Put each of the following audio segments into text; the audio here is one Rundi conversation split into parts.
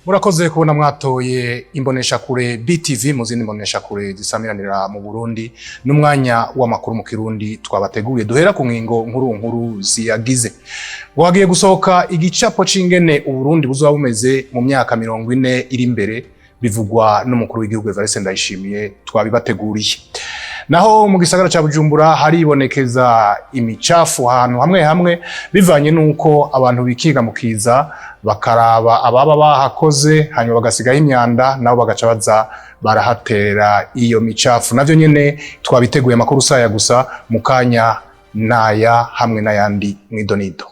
Murakoze kubona mwatoye imboneshakure BTV mu zindi mboneshakure zisamiranira mu Burundi, n'umwanya w'amakuru mu Kirundi twabateguriye. Duhera ku ngingo nkuru nkuru ziyagize. Ngo hagiye gusohoka igicapo c'ingene Uburundi buzoba bumeze mu myaka 40 iri imbere, bivugwa n'umukuru w'igihugu Evariste Ndayishimiye, twabibateguriye. Naho mu gisagara ca Bujumbura haribonekeza imicafu ahantu hamwe hamwe, bivanye nuko abantu bikiga mu kiza, bakaraba ababa bahakoze, hanyuma bagasigaho imyanda, nabo bagaca baza barahatera iyo micafu. Navyo nyene twabiteguye. Amakuru saya gusa mu kanya naya hamwe n'ayandi mwidonido.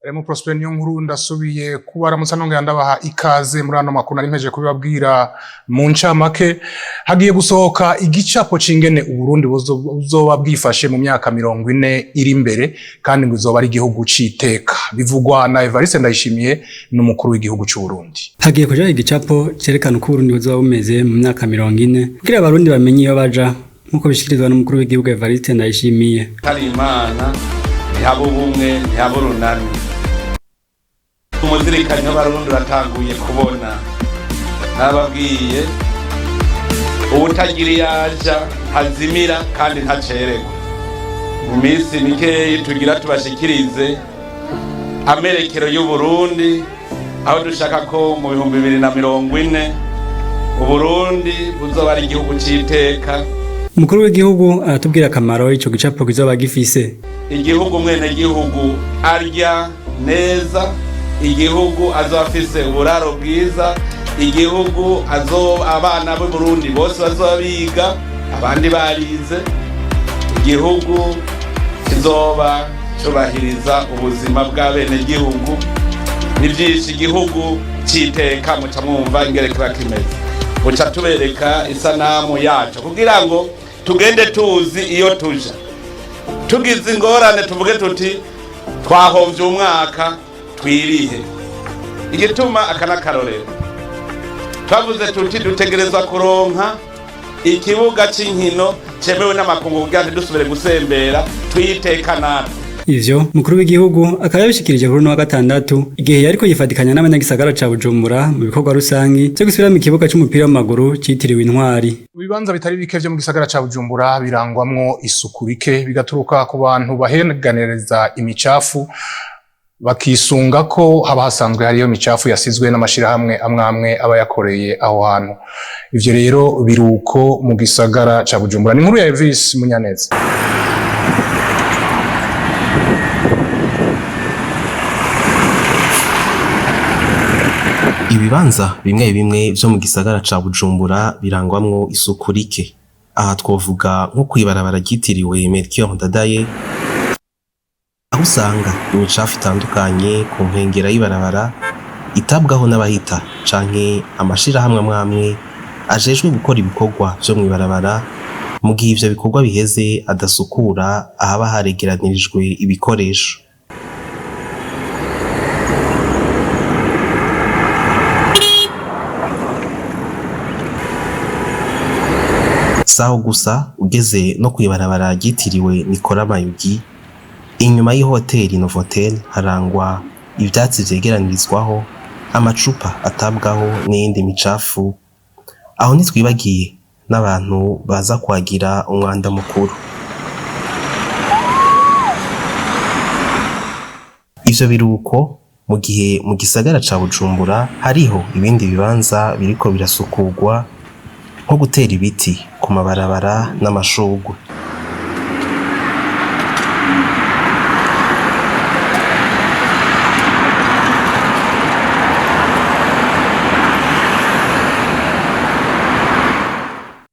Remo Prosper niyo nkuru, ndasubiye kubaramutsa nongera ndabaha ikaze muri ano makuru. Nari mpejeje kubibabwira mu ncamake, hagiye gusohoka igicapo c'ingene Uburundi buzoba bwifashe mu myaka 40 iri imbere, kandi ngo izoba ari igihugu c'iteka, bivugwa na Evariste Ndayishimiye n'umukuru w'igihugu c'u Burundi. Hagiye kujaho igicapo cerekana uko Uburundi buzoba bumeze mu myaka 40, kugira abarundi bamenye iyo baja, nk'uko bishikirizwa n'umukuru w'igihugu Evariste Ndayishimiye. Hari Imana, ntihaba ubumwe, ntihaba urunani. Umuzirikanyi w'Abarundi uratanguye kubona. Nababwiye, uwutagira iyo aja ntazimira kandi ntacererwa. Mu minsi mikeyi tugira tubashikirize amerekero y'Uburundi, aho dushaka ko mu 2040 Uburundi buzoba ari igihugu c'iteka. Umukuru w'igihugu aratubwira akamaro ico gicapo kizoba gifise. Igihugu mwenegihugu arya neza, igihugu azoba afise uburaro bwiza, igihugu azo abana b'Uburundi bose bazoba biga, abandi barize, igihugu kizoba cubahiriza ubuzima bw'abenegihugu. Ni vyinshi, igihugu c'iteka. Muca mwumva ingere kiba kimeze, muca tubereka isanamu yaco kugira ngo tugende tuzi iyo tuja. Tugize ingorane tuvuge tuti twahomvye umwaka, twirihe. Igituma aka n'akarorero, twavuze tuti dutegerezwa kuronka ikibuga c'inkino cemewe n'amakungu kugira ntidusubire gusembera, twiteka natwe. Ivyo umukuru w'igihugu akaba yabishikirije kuri uno wa gatandatu, igihe yariko yifatikanya n'abanyagisagara ca Bujumbura mu bikorwa rusangi vyo gusubiramwo ikibuga c'umupira w'amaguru citiriwe Intwari. Ibibanza bitari bike vyo mu gisagara ca Bujumbura birangwamwo isuku rike, bigaturuka ku bantu baheganereza imicafu, bakisunga ko haba hasanzwe hariyo micafu yasizwe n'amashirahamwe amwe amwe aba yakoreye aho hantu. Ivyo rero biruko mu gisagara ca Bujumbura. Ni inkuru ya Elvis Munyaneza. Ibibanza bimwe bimwe vyo mu gisagara ca Bujumbura birangwamwo isuku rike. Aha twovuga nko kw'ibarabara ryitiriwe Melchior Ndadaye, aho usanga imicafu itandukanye ku nkengera y'ibarabara itabwaho n'abahita canke amashirahamwe amwe amwe ajejwe gukora ibikorwa vyo mw'ibarabara, mu gihe ivyo bikorwa biheze adasukura ahaba haregeranirijwe ibikoresho. Saho gusa, ugeze no kw'ibarabara ryitiriwe Nikora Mayugi inyuma y'ihoteli Novotel, harangwa ivyatsi vyegeranirizwaho amacupa atabwaho n'iyindi micafu. Aho ntitwibagiye n'abantu baza kwagira umwanda mukuru. Ivyo biruko mu gihe mu gisagara ca Bujumbura hariho ibindi bibanza biriko birasukurwa, nko gutera ibiti ku mabarabara n'amashurwe.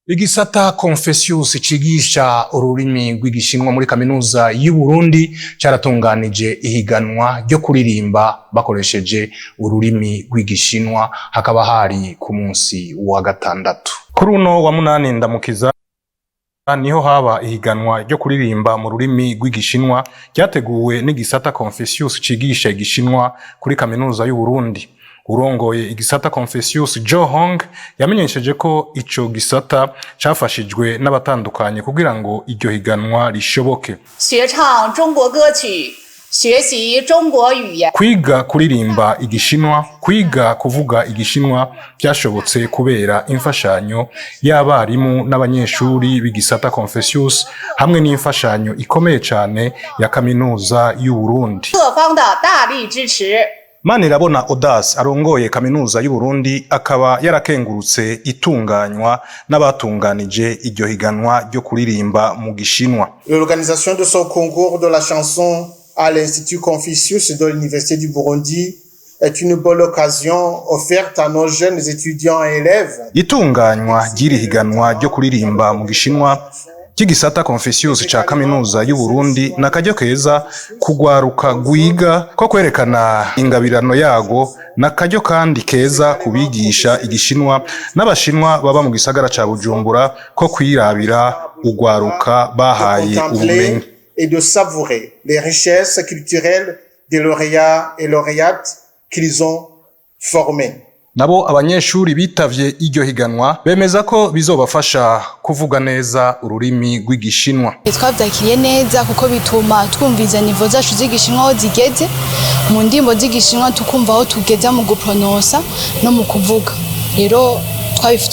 Igisata Confucius cigisha ururimi rw'Igishinwa muri kaminuza y'u Burundi caratunganije ihiganwa ryo kuririmba bakoresheje ururimi rw'Igishinwa, hakaba hari ku munsi wa gatandatu. Kuri uno wa munani Ndamukiza niho haba ihiganwa ryo kuririmba mu rurimi rw'Igishinwa ryateguwe n'igisata Confucius cigisha Igishinwa kuri kaminuza y'u Burundi. Urongoye igisata Confucius, Joe Hong, yamenyesheje ko ico gisata cafashijwe n'abatandukanye kugira ngo iryo higanwa rishoboke. 学唱中国歌曲，学习中国语言。 Kwiga kuririmba igishinwa, kwiga kuvuga igishinwa byashobotse kubera imfashanyo y'abarimu n'abanyeshuri b'igisata Confucius hamwe n'imfashanyo ikomeye cane ya kaminuza y'u Burundi. 各方的大力支持。 Manirabona Odas arongoye kaminuza y'u Burundi akaba yarakengurutse itunganywa n'abatunganije iryo higanwa ryo kuririmba mu gishinwa. L'organisation de ce concours de la chanson à l'Institut Confucius de l'Université du Burundi est une bonne occasion offerte à nos jeunes étudiants et élèves. Itunganywa ry'iri higanwa ryo kuririmba mu gishinwa ry'igisata Confucius ca kaminuza y'u Burundi ni akaryo keza kugwaruka gwiga ko kwerekana ingabirano yago, ni akaryo kandi keza kubigisha igishinwa n'abashinwa baba mu gisagara ca Bujumbura ko kwirabira ugwaruka bahaye De ubumenyi. Contempler et de savourer les richesses culturelles des lauréats et lauréates qu'ils ont formés. Nabo abanyeshuri bitavye iryo higanwa bemeza ko bizobafasha kuvuga neza ururimi rw'igishinwa. Twabyakiriye neza kuko bituma twumviza niveau zacu z'igishinwa aho zigeze mu ndimbo z'igishinwa, tukumva aho tugeza mu gupronosa no mu kuvuga. Rero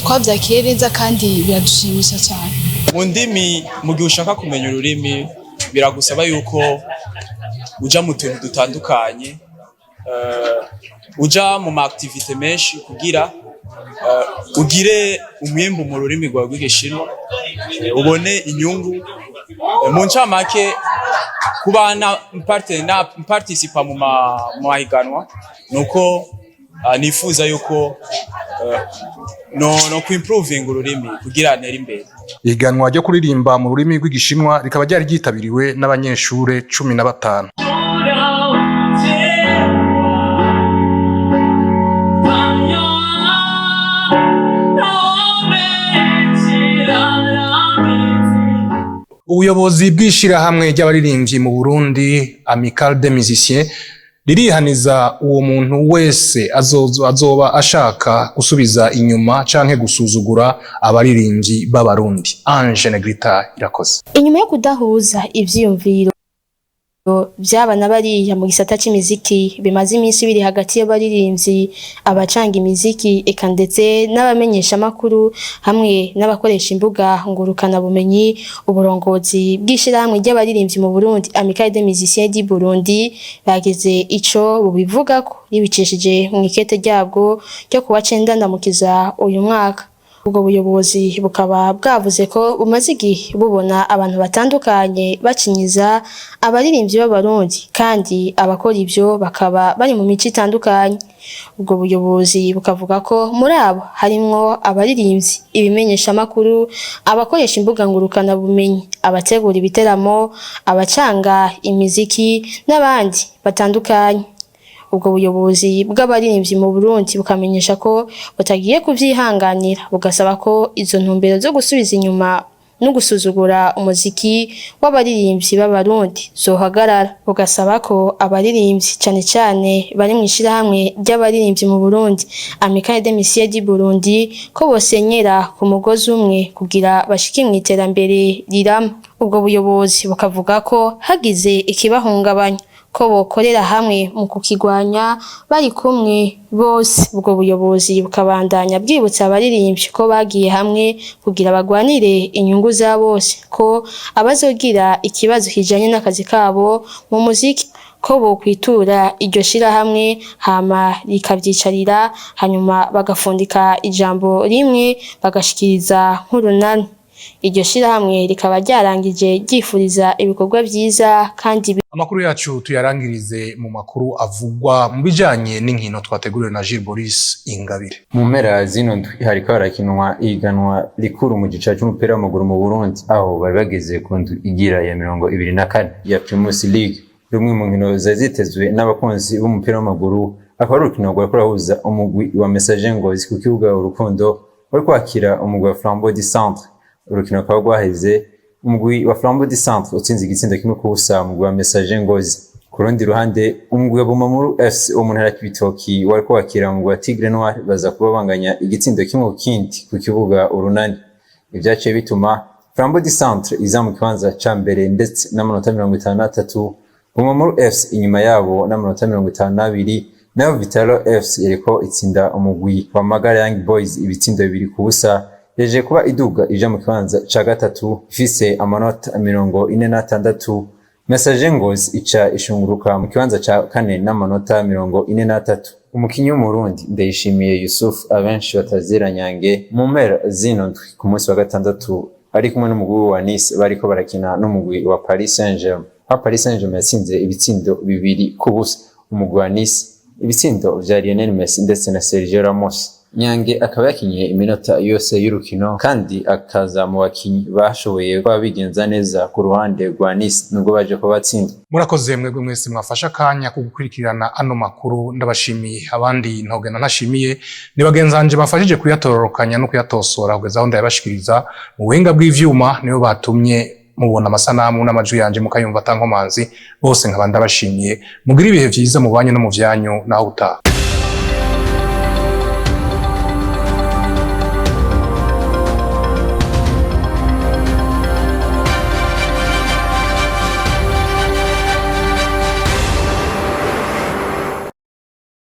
twabyakiriye neza kandi biradushimisha cyane. Mu ndimi, mu gihe ushaka kumenya ururimi, biragusaba yuko uja mu tuntu dutandukanye, uja mu ma activité menshi kugira ugire umwimbu mu rurimi rwawe rw'igishinwa, ubone inyungu. Mu ncamake, kuba na participa mu mahiganwa nuko nifuza yuko no kuimprovinga ururimi kugira ntere imbere. Ihiganwa ryo kuririmba mu rurimi rw'igishinwa rikaba ryari ryitabiriwe n'abanyeshure 15. 了解我，朋友啊，我们一起聊聊彼此。 Ubuyobozi bw'ishirahamwe ry'abaririmbyi mu Burundi, Amicale des Musiciens, ririhaniza uwo muntu wese azoba ashaka gusubiza inyuma canke gusuzugura abaririmbyi b'Abarundi. Ange Negrita Irakoze. Inyuma yo kudahuza ivyiyumviro vyaba na bariya mu gisata c'imiziki bimaze iminsi biri hagati y'abaririmbyi, abacanga imiziki, eka ndetse n'abamenyeshamakuru hamwe n'abakoresha imbuga ngurukana bumenyi, uburongozi bw'ishirahamwe ry'abaririmbyi mu Burundi, Amicale des Musiciens du Burundi, bagize ico bubivugako ribicishije mu ikete ryabwo ryo kuwa 9 Ndamukiza uyu mwaka. Ubwo buyobozi bukaba bwavuze ko bumaze igihe bubona abantu batandukanye bacinyiza abaririmbyi b'Abarundi, kandi abakora ibyo bakaba bari mu mico itandukanye. Ubwo buyobozi bukavuga ko muri abo harimwo abaririmbyi, ibimenyeshamakuru, abakoresha imbuga ngurukanabumenyi, abategura ibiteramo, abacanga imiziki n'abandi batandukanye. Ubwo buyobozi bw'abaririmbyi mu Burundi bukamenyesha ko butagiye kuvyihanganira, bugasaba ko izo ntumbero zo gusubiza inyuma no gusuzugura umuziki w'abaririmbyi b'Abarundi zohagarara, bugasaba ko abaririmbyi, cane cane bari mu ishirahamwe ry'abaririmbyi mu Burundi, Amicale des Musiciens du Burundi, ko bosenyera ku mugozi umwe kugira bashike mu iterambere rirama. Ubwo buyobozi bukavuga ko hagize ikibahungabanya ko bokorera hamwe mu kukigwanya bari kumwe bose. Ubwo buyobozi bukabandanya bwibutsa abaririmbyi ko bagiye hamwe kugira bagwanire inyungu za bose, ko abazogira ikibazo kijanye n'akazi kabo mu muziki ko bokwitura iryo shirahamwe, hama rikavyicarira, hanyuma bagafundika ijambo rimwe bagashikiriza nk'urunani. Iryo shirahamwe rikaba ryarangije ryifuriza ibikorwa vyiza kandi Amakuru yacu tuyarangirize mu makuru avugwa mu bijanye n'inkino twateguriwe na Gilles Boris Ingabire. Mu mpera zino ndwi hariko harakinwa ihiganwa rikuru mu gice c'umupira w'amaguru mu Burundi, aho bari bageze ku ndwi igira ya 24 ya Primus League. Rumwe mu nkino zari zitezwe n'abakunzi b'umupira w'amaguru akaba ari urukino rwariko rurahuza umugwi wa Messager Ngozi ku kibuga Urukundo wari kwakira umugwi wa Flambeau du Centre. Urukino rukaba rwaheze umugwi wa Flambeau du Centre utsinze igitsindo 1-0 umugwi wa Messager Ngozi. Ku rundi ruhande, umugwi wa Bumamuru FC wo mu ntara ya Cibitoki wariko wakira umugwi wa Tigre Noir, baza kuba banganya igitsindo 1-1 ku kibuga Urunani. Ivyaciye bituma Flambeau du Centre iza mu kibanza ca mbere ndetse n'amanota 53, Bumamuru FC inyuma yabo n'amanota 52, nayo Vitalo FC yariko itsinda umugwi wa Magara Young Boys ibitsindo 2-0, yaje kuba iduga ija mu kibanza ca gatatu ifise amanota 46. Messager Ngozi ica ishunguruka mu kibanza ca kane n'amanota 43. Umukinyi w'Umurundi Ndayishimiye Yusuf, abenshi batazira Nyange, mu mpera zino ndwi ku munsi wa gatandatu ari kumwe n'umugwi wa Nice bariko barakina n'umugwi wa Paris Saint-Germain, aho Paris Saint-Germain yatsinze ibitsindo 2-0 umugwi wa Nice, ibitsindo vya Lionel Messi ndetse na Sergio Ramos. Nyange akaba yakinye iminota yose y'urukino kandi akaza mu bakinyi bashoboye kuba bigenza neza ku ruhande rwa Nice nubwo baje kuba batsinda. Murakoze mwebwe mwese mwafashe akanya ko gukurikirana ano makuru, ndabashimiye. Abandi ntogenda ntashimiye ni bagenzanje bafashije kuyatororokanya no kuyatosora kugeza aho ndayabashikiriza. Mu buhinga bw'ivyuma nibo batumye mubona amasanamu n'amajwi yanje mukayumva atankomanzi. Bose nkaba ndabashimiye. Mugire ibihe vyiza mu banyu no mu vyanyu, naho utaha.